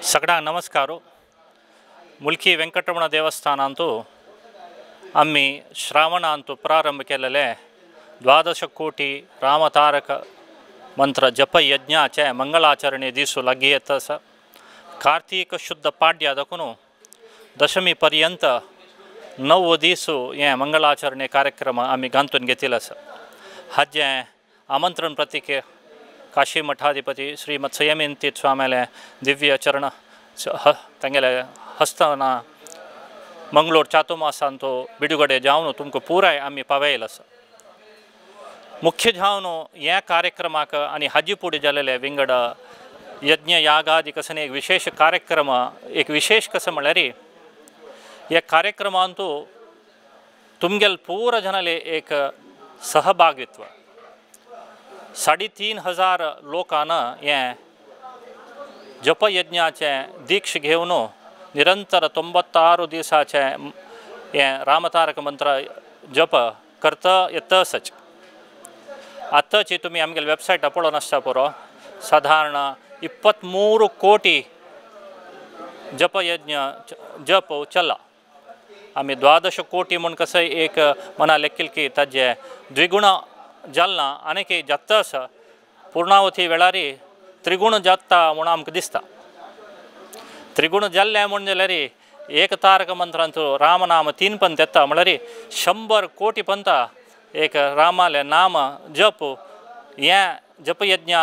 सगळ्यांक नमस्कार. मुल्की वेंकटरमण देवस्थानांतु आमी श्रावणांतु प्रारंभ केलेले 12 कोटी रामतारक मंत्र जपयज्ञाचे मंगलाचरणे दिसू लागी येत आसा. कार्तीक शुद्ध पाड्या दाखून दशमी पर्यंत 9 दीस हे मंगलाचरणे कार्यक्रम आमी गांतून घेतिल्लो आसा. हाजें आमंत्रण प्रतीक काशी मठाधिपती श्रीमत् संयमेंतीत स्वाम्याले दिव्य चरण तांगेले हस्तना मंगलोर चातुर्मासांतो बिडुगडे जावन तुमकां पुराय आमी पावयलो आसा. मुख्य जावन ह्या कार्यक्रमाक आनी हाजी फुडें जालेले विंगड यज्ञ यागादी कसने एक विशेष कार्यक्रम एक विशेष कसं म्हळ्यार ह्या कार्यक्रमांतु तुमगेल पूरा जनाले एक सहभागित्व 3500 लोकांना हें जपयज्ञाचें दीक्ष घेवन निरंतर 96 दिसाचें हें रामतारक मंत्र जप करता येता सच. आतांची तुमी आमगेले वेबसायट पळोवन आसता पुरो सादारण 23 कोटी जपयज्ञ जप चल्ला. आमी 12 कोटी म्हूण कसं एक मना लेखील की ताजें द्विगुण जालना आनीक जाता आसा. पूर्णावती वेळार त्रिगुण जाता म्हूण आमकां दिसता. त्रिगुण जाल्लें म्हूण जाल्यार एक तारक मंत्रांत रामनाम 3 पंत येता म्हळ्यार 100 कोटी पंत एक रामालें नाम जप हें जपयज्ञ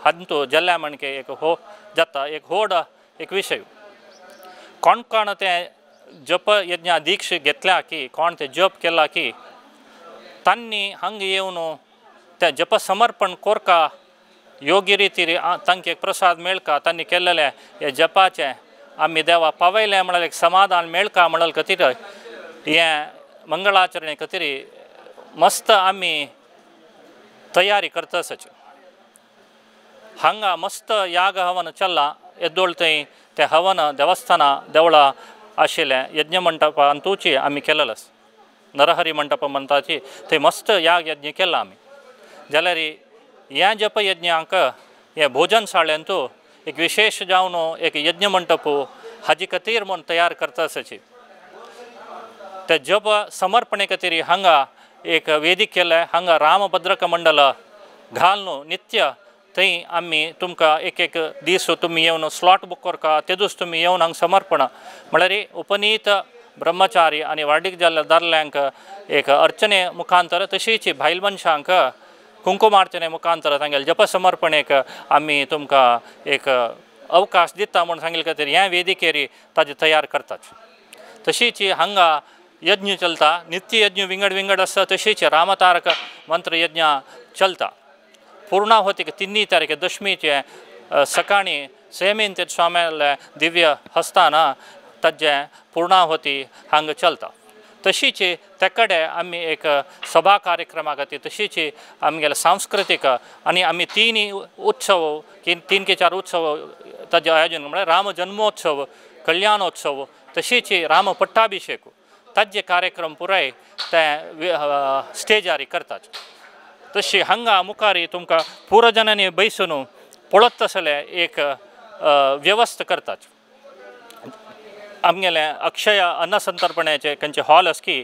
हातूंत जाल्लें म्हणके एक हो जाता एक होड एक विशय. कोण कोण तें जपयज्ञ दीक्ष घेतल्या की कोण तें जप केला की तांणी हांगा येवन तें जप समर्पण कोरका योग्य रितीर तांकां एक प्रसाद मेळका तांणी केल्लें हें जपाचें आमी देवा पावयलें म्हळ्यार एक समाधान मेळका म्हणल खातीर हें मंगलाचरणे खातीर मस्त आमी तयारी करता आसाची. हांगा मस्त याग हवन चल्ला येदोळ थंय तें हवन देवस्थानां देवळां आशिल्लें यज्ञ मंटपांतूची आमी केलेलें आसा. नरहरी मंटप म्हणटाची थंय मस्त याग यज्ञ केला आमी. जाल्यार ह्या जपयज्ञांक हे भोजन शाळेंतू एक विशेष जावन एक यज्ञ मंटप हाजी खातीर म्हूण तयार करता आसाची. ते जप समर्पणे खातीर हांगा एक वेदीक केलें. हांगा रामभद्रक मंडल घालून नित्य थंय आमी तुमकां एक एक दीस तुमी येवन स्लॉट बूक करका ते दीस तुमी येवन हांगा समर्पण म्हळ्यार उपनीत ब्रह्मचारी आनी वाडीक जाल्ल्या दादल्यांक एक अर्चने मुखांतर तशीच भायल मनशांक कुंकुमार्चने मुखांतर तांगेले जप समर्पणेक आमी तुमकां एक अवकाश दिता म्हूण सांगिल्ले खातीर ह्या वेदिकेर ताजें तयार करतात. तशीच हांगा यज्ञ चलता नित्य यज्ञ विंगड विंगड आसता. तशीच रामतारक मंत्र यज्ञ चलता. पूर्णाहुतीक 3 तारीख दशमीचे सकाळीं संयमेंतीत स्वाम्याले दिव्य हस्ताना ताजें पूर्णाहुती हांगा चलता. तशीच ते कडेन आमी एक सभा कार्यक्रमा खातीर तशीच आमगेले सांस्कृतीक आनी आमी 3 उत्सव 3 की 4 उत्सव ताजें आयोजन म्हळ्यार राम जन्मोत्सव कल्याणोत्सव तशीच राम पट्टाभिषेक ताजे कार्यक्रम पुराय ते स्टेजार करतात. तशी हांगा मुखार तुमकां पुरो जनांनी बैसून पळयत आसले एक व्यवस्था करतात. आमगेलें अक्षय अन्नसंतर्पणाचें खंयचें हॉल आसा की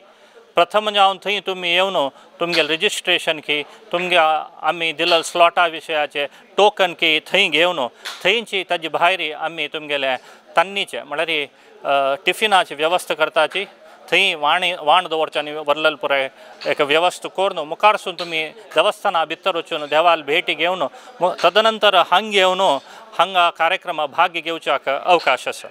प्रथम जावन थंय तुमी येवन तुमगेलें रजिस्ट्रेशन की तुमगे आमी दिल्ले स्लॉटा विशयाचे टोकन की थंय घेवन थंयची ताजे भायर आमी तुमगेलें तान्नीचें म्हळ्यार टिफिनाची वेवस्था करताची. थंय वाण दवरचें आनी व्हरलें पुराय एक वेवस्था करून मुखारसून तुमी देवस्थाना भितर वचून देवाल भेटी घेवन तदनंतर हांगा येवन हांगा कार्यक्रमा भाग घेवच्याक अवकाश आसा.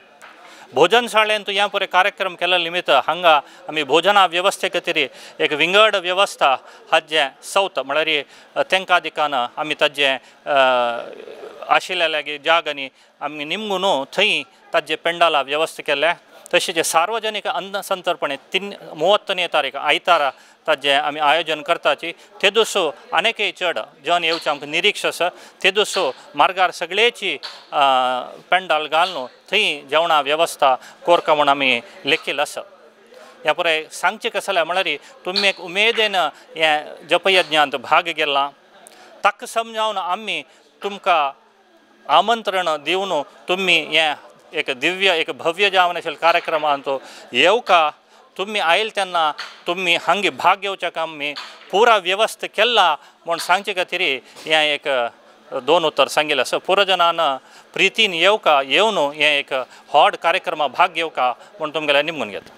भोजन शाळेंत ह्या पुराय कार्यक्रम केल्ले निमित्त हांगा आमी भोजना वेवस्थे खातीर एक विंगड वेवस्था हाजें सौत म्हळ्यार तेंका दिकान आमी ताजें आशिल्ल्या लागीं जागांनी आमी निमगून थंय ताजें पेंडाला वेवस्था केल्या. तशेंच सार्वजनीक अन्न संतर्पणे 30 तारीख आयतारा ताजें आमी आयोजन करताची. ते दिसो आनीकय चड जन येवचें आमकां निरीक्ष आसा. ते दिसो मार्गार सगळेची पेंडाल घालून थंय जेवणा वेवस्था कोरका म्हूण आमी लेखील आसा. ह्या पुराय सांगचें कशें जाल्यार म्हळ्यार तुमी एक उमेदीन हें जपयज्ञांत भाग घेतला ताका समजावन आमी तुमकां आमंत्रण दिवन तुमी हें एक दिव्य एक भव्य जावन आशिल्ले कार्यक्रमांत येवका। तुमी आयल तेन्ना तुमी हांगी भाग घेवच्या आमी पुरा व्यवस्था केला म्हूण सांगचे खातीर हें एक दोन उतर सांगिल्लें आसा। पुरजनान प्रितीन येवका येवन हें एक व्हड कार्यक्रमा भाग घेवका म्हूण तुमगेले निमगून घेता।